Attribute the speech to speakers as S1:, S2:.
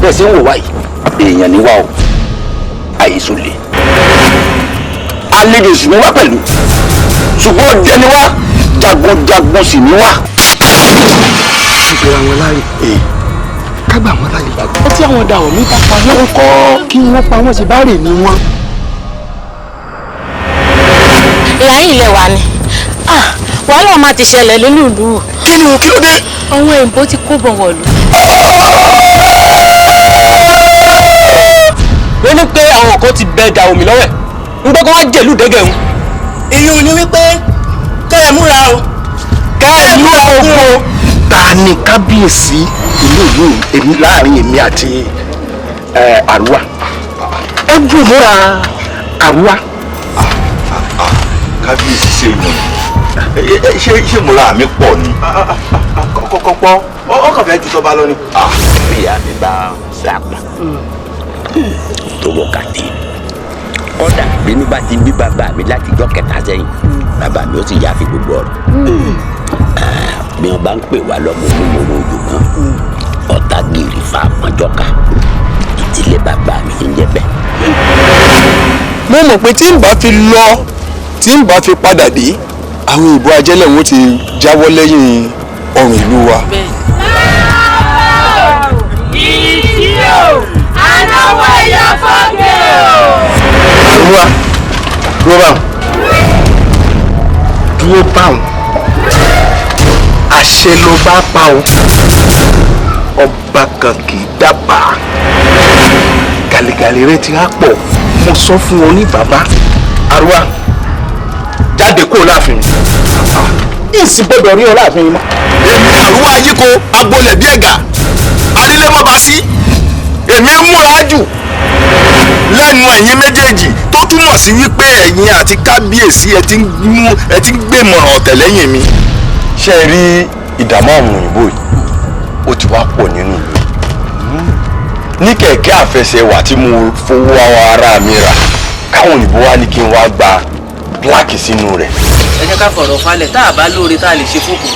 S1: Bẹ́ẹ̀ ṣe ń wò wáyìí, èèyàn ní wá o, àìsùn lè àlejò sì ní wá pẹ̀lú, ṣùgbọ́n ọdẹ ni wá, jagunjagun sì ní wá.
S2: Ìgbéra wọn láàyè, ká gbà wọn láàyè.
S3: Tí àwọn dàwọ̀ mi bá pa wọ́n kọ́, kí wọ́n pa wọ́n sì bá rè ní wọn.
S4: Ìyá yìí ilẹ̀ wa ni wàhálà máa ti ṣẹlẹ̀ nínú ìlú.
S2: Kí ni o? Kí ló dé?
S4: Àwọn èèbó ti kó bọ̀ wọ̀lú.
S5: Wọ́n ní pé àwọn kan ti bẹ dà omi lọ́wẹ̀ ń gbọ́ kó wá jẹ̀lú dẹ́gẹ̀ ń.
S6: Èyí ò ní wípé kẹ́ ẹ múra o.
S5: Kẹ́ ẹ múra ogun o.
S2: Ta ni kábíyèsí ìlú ìlú èmi láàrin èmi àti àrùwá? Ẹ gùn múra àrùwá.
S7: Kábíyèsí, ṣe mọ̀ ṣé múra mi pọ̀ ni?
S6: Kọ́kọ́ pọ́, ó kàn fẹ́ ju tọba lọ ni.
S1: Ìyá mi bá sàpà tó wọ kàtí kọ́dà, bínú bá ti bí bàbá mi láti jọ́ kẹta sẹ́yìn, bàbá mi ó sì yáa fi gbogbo ọ̀rọ̀ bí wọ́n bá ń pè wá lọ́mọ onímọ̀rọ̀ ojú kan ọ̀tá gírì fa àpọ́njọ́ká, ìdílé bàbá mi ń jẹ́ bẹ́ẹ̀.
S8: Mo mọ̀ pé tí n bá fi lọ, tí n bá fi padà dé, àwọn ìbò ajẹ́lẹ̀ wọn ti jáwọ́ lẹ́yìn ọrùn ìlú wa.
S9: Ìjì o, anáwó ẹ̀yà fọ́gẹ̀ o.
S2: Àrùwá, dúró báwọn, dúró báwọn. Àṣẹ ló bá pa o, ọba kan kì í dábàá. Gàlégàlé rẹ ti á pọ̀. Mo sọ fún ọ ní bàbá àrùwá, jáde kúrò láàfin mi, ìsì gbọ́dọ̀ rí ọ láàfin mi mọ́.
S7: Èmi àrùwá ayíko agbolẹ̀ bí ẹ̀gà arílẹ́mọ́ba sí, èmi ń múra jù lẹ́nu ẹ̀yin méjèèjì, tó túmọ̀ sí wípé ẹ̀yin àti kábíyèsí ẹ ti ń mú, ẹ ti ń gbèmọ̀ràn ọ̀tẹ̀ lẹ́yìn mi.
S10: Ṣé ẹ rí ìdààmú àwọn òyìnbó yìí, ó ti wá pọ̀ nínú ìlú yìí. Ní kẹ̀kẹ́ àfẹsẹ̀wà tí mo fowó ara mi rà, káwọn òyìnbó wá ní kí n wá gba pláàkì sínú rẹ̀.
S6: Ẹ jẹ́ ká fọ̀rọ̀ falẹ̀ tá a bá lóore tá a lè ṣe fókun.